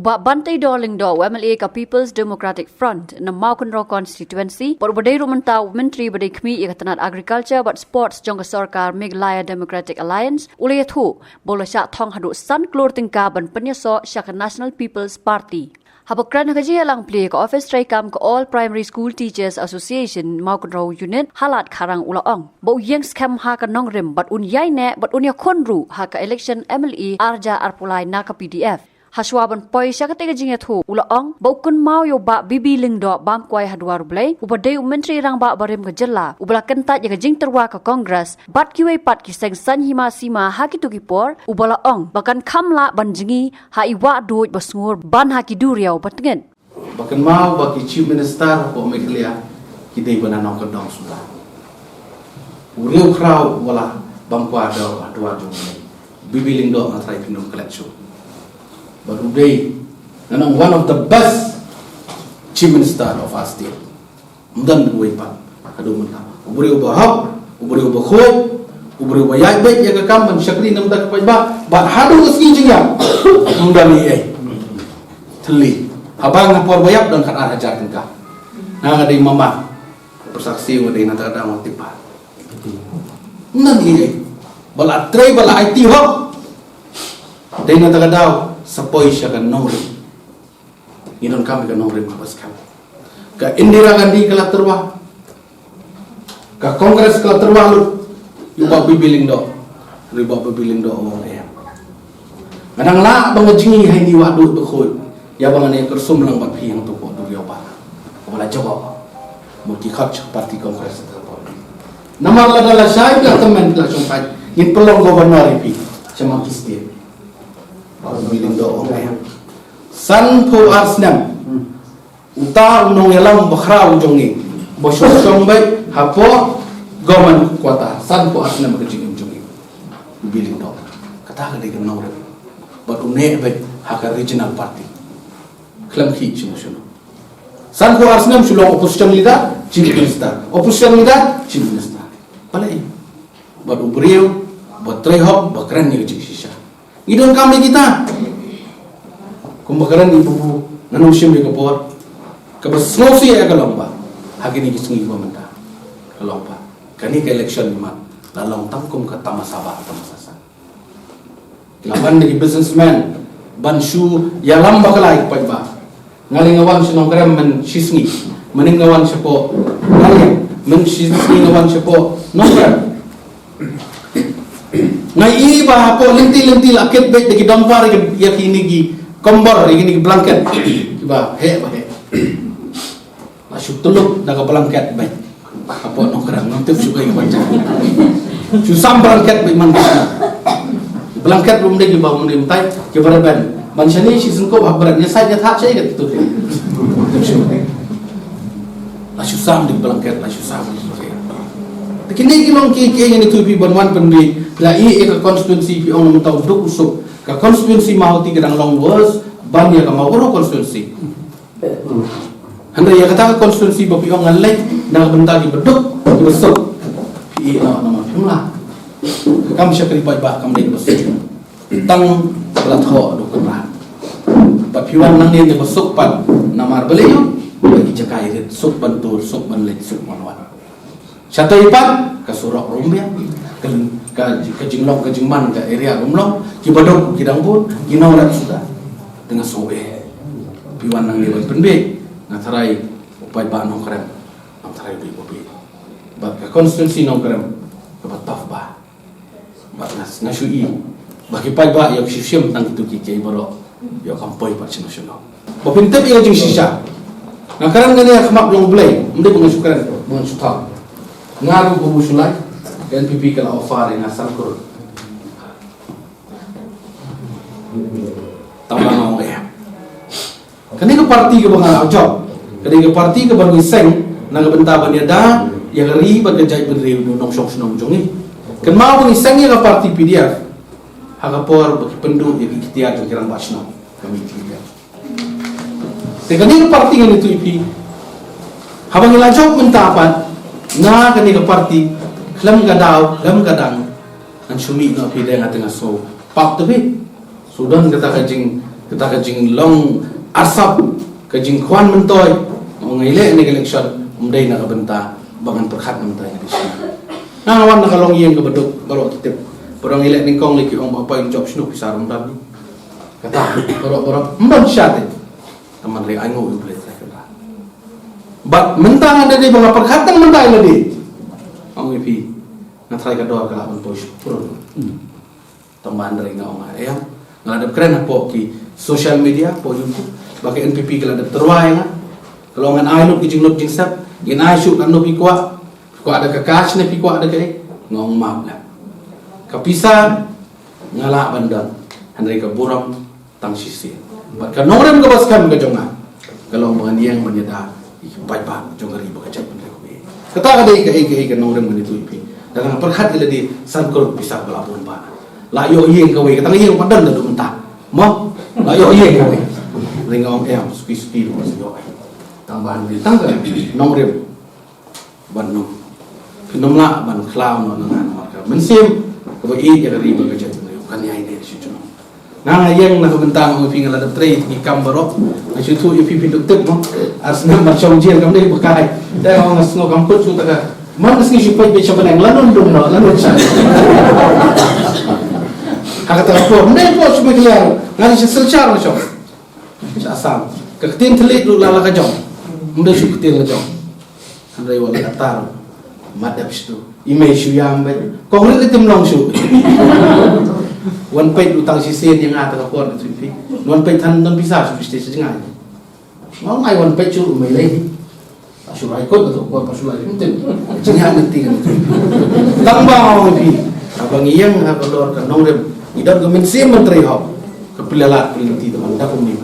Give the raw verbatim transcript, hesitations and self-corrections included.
Bah Banteidor Lyngdoh, u M L A ka People's Democratic Front na Mawkynrew Constituency, bad uba dei ruh mynta u Myntri ba dei khmih ïa ka tnat Agriculture bad Sports jong ka sorkar Meghalaya Democratic Alliance, u la ïathuh ba u la shah thong haduh san klur tyngka ban pynïasoh sha ka National People's Party. Haba kren ha ka jingïalang plie ka ophis treikam ka All Primary School Teachers Association Mawkynrew Unit ha Lad Kharang, u la ong ba u ïeng skhem ha ka nongrim bad un ïaineh bad un ïakhun ruh ha ka election M L A arhajar arphew lai na ka P D F. Hashwa ban poi sha katei ka jingïathuh, u la ong ba u kynmaw ïa u Bah B B Lyngdoh bam kwai ha duwar U Blei, uba dei u Myntri Rangbah barim ka jylla, uba la kyntait ïa ka jingtyrwa ka Congress bad kiwei pat ki seng saiñ hima sima ha kito ki por, uba la ong ba kan kham lah ban jngi ha i wah duid ba sngur ban ha ki duriaw ba tngit. Ba kynmaw ba ki Chief Minister hapoh Meghalaya ki dei ba na nongkyndong suda. U riewkhraw uba la bam kwai ha duwar jong U Blei, B B Lyngdoh, nga trai phin ym klet shuh. Bad u dei, nga ong, one of the best Chief Minister of our state. Ym don uwei pat haduh mynta. U briew uba hok, u briew uba khuid, u briew uba ïaid beit ïa ka kam ban shakri na ka bynta ki paidbah, bad haduh ka sngi jingïap ym don ei ei. Thylli. Haba nga por ba ïap don khatar hajar tyngka. Nga ka dei mama. Pyrshah ksiew nga dei na kata ka daw nga tip ba ym don ei ei. Ba la trei, ba la aiti hok. Dei na kata ka daw sa poi sha ka nongrim. Ngi donkam ïa ka nongrim kaba skhem. Ka Indira Gandhi ka la tyrwa. Ka Congress ka la tyrwa lut ïa u Bah B B Lyngdoh, ïa u Bah B B Lyngdoh u ong, eh, nga dang lah ba nga jngi ha ine i wah duid ba khuid, ïa ba ngan ïa kyrsum lang bad phi hangto hapoh duriaw ba, kaba la jubab. Mut ki khot sha party Congress ka por. Namar lada la shai phi la tymmen, phi la shongkai, ngin pynlong governor ïa phi sha Mangkistir. Bah B B Lyngdoh u ong, eh, sanphew ar snem. Uta u nongïalam bakhraw jong ngi, ba shong shong beit hapoh government quarter, sanphew ar snem ka jingim jong ngi. U B B Lyngdoh, kata ka dei ka nongrim. Bad u neh beit ha ka regional party. Khlem khih shano shano. Sanphew ar snem shu long opposition leader, chief minister. Opposition leader, chief minister. Balei? Bad u briew ba trei hok, ba kren ïa ka jingshisha. Ngi donkam ïa kita. Kumba kren i Bubu, nga nym shim ïa ka por. Kaba sngewsih ïa ka long ba ha kine ki sngi ba mynta, ka long ba kane ka election imat la long tang kum ka tamasa ba tamasa san. La wan da ki businessman ban shu ïalam bakla ïa ki paidbah. Nga lei nga wan sha Nongkrem man shisngi. Mynhynnin nga wan shapoh Nongkrem. Man shisngi nga wan shapoh Nongkrem. Nga i ba hapoh lynti lynti la kit beit da ki dumper ïa kine ki kombor, ïa kine ki blanket. Kiba heh ba heh. La shu tyllup da ka blanket beit. Hapoh Nongkrem ngam tip shu kaei ka ban jia. Shu sam blanket beit man ka shnong. Blanket ruh ym dei kiba ym dei mynta, kiba rben. Ban shane shisien ko ba bret, ïa sait ïa thad shaei ka tutu. La shu sam da ka blanket, la shu sam da ka blanket. Te kine ki long ki, ki ngan ïathuh ïa phi ban wan pynbiej. La i ïa ka constituency phi ong mynta u duk u suk. Ka constituency Mawhati ka dang long worse ban ïa ka Mawkynrew constituency. Hynrei ïa kata ka constituency ba phi ong ngan leit na ka bynta kiba duk kiba suk, phi ïeh noh namar phim lah. Ka kam shakri paidbah kam dei kaba suk. Tang ba la thoh duk kynrad. Bad phi wan nangne ne ba suk pat namar balei ïoh? Ba ki jaka i rit, suk ban tur, suk ban leit, suk ban wan. Shatei pat ka surok ruh ym biang, ka, ka, ka jinglong ka jingman ka area ruh ym long, kiba duk ki dang bun, ki nongrep suda. Te nga sngew eh, phi wan nangne ban pynbiej, nga tharai u paidbah Nongkrem, nga tharai u biej, u biej. Bad ka constituency Nongkrem kaba tough ba. Bad nga, nga shu i ba ki paidbah ïoh shu shim tang kito ki kiei baroh, ïoh kam poi pat shano shano. Ba phin tip ïa ka jingshisha. Nga kren kane ha khmat jong U Blei, ym dei ba nga shu kren, ba nga shu thaw. Nga ruh ba u shu lai, ka N P P ka la offer ïa nga san klur. Tang ba nga ong ïa. Kane ka party kaba nga la jop, kane ka party kaba ngi seng na ka bynta ban ïada ïa ka ri bad ka jaitbynriew, u nongshong shnong jong ngi. Kynmaw ba ngi seng ïa ka party P D F ha ka por ba ki pynduh ïa ki iktiar jong ki rangbah shnong. Ka mih P D F. Te kane ka party ngan ïathuh ïa phi, haba ngi la jop mynta pat na kane ka party, khlem ka daw khlem ka dang, ngan shu mih noh phi, dei nga te nga sngew pap te phi. Shu don kata ka jing, Kata ka jinglong arsap, ka jingkwah myntoi, nga ong ngi leh ne ka election, ym dei na ka bynta ba ngan pyrkhat na ka bynta ïa ka election. Nga wan na ka longïing kaba duk, baroh ki tip. Baroh ngi leh nyngkong lei ki ong ba poi job shnong pisa ruh ym don. Kata, baroh baroh, ym don shisha te. Tang ban ri ai nguh ïa U Blei Trai Kynrad. Bad mynta nga da dei ba nga pyrkhat tang mynta ïa lade. Ong ïa phi, nga tharai ka dor ka lah ban poi shuh. Tang ban ri nga ong nga em. Nga la dep kren hapoh ki social media, hapoh YouTube, ba ka N P P ka la dep tyrwa ïa nga. Ka la ong ngan ai lut ki jinglut jingsep, ngin ai shuh katno phi kwah, phi kwah da ka cash ne phi kwah da kaei. Nga ong map leh. Ka pisa nga lah ban don, hynrei ka burom tang shisien. Bad ka nongrim kaba skhem ka jong nga ka long ba ngan ïeng ban ïada ïa ki paidbah jong ka ri bad ka jaitbynriew kaba ïeit. Kata ka dei kaei kaei ka nongrim ngan ïathuh ïa phi. Lada nga pyrkhat ïa lade, san klur pisa ba la bun ba la ïoh ïing kawei, kata nga ïeng pat don da dum mynta. Mo? La ïoh ïing kawei. Ring ong em, suki suki ba ïoh. Tang ban ri tang ka nongrim. Ban ym, phin ym lah ban khlaw noh na nga namar ka mynsiem kaba ïeit ïa ka ri bad ka jaitbynriew. Kan ïai ne shu junom. Nga nga ïeng na ka bynta nga ong ïa phi nga la dep trei ïa ki kam baroh. Nga shu ïathuh ïa phi, phin dup tip mo. Ar snem ban shong jail kam dei ba kai. Te nga ong nga sngew kam kut shu ta ka. Man ka sngi shu peit beit sha bneng, la nundung noh, la nundung sha. Ha kata ka por, ym dei por shu peit clear. Nga dei sha Silchar nga shong. Sha Assam. Ka ktien thylliej ruh la la ka jong. Ym dei shu ktien la jong. Hynrei wat la ka tar. Mat dep shu. I mei shu ïam beit. Kong rit rit im long shu. Wan peit ruh tang shisien ïa nga ta ka por ka three feet. Wan peit than don pisa shu stage jngai. Nga ong ai wan peit shu mei lei. Shu rai kot ka ta ka por pa shu lai rit im. Jngai na ti ka na ti. Tang ba ong phi. Haba ngi ïeng ha ka dor ka nongrim. Ngi don ka mynsiem ban trei hok. Ka pynlait pynlait ti ta ban da kumne.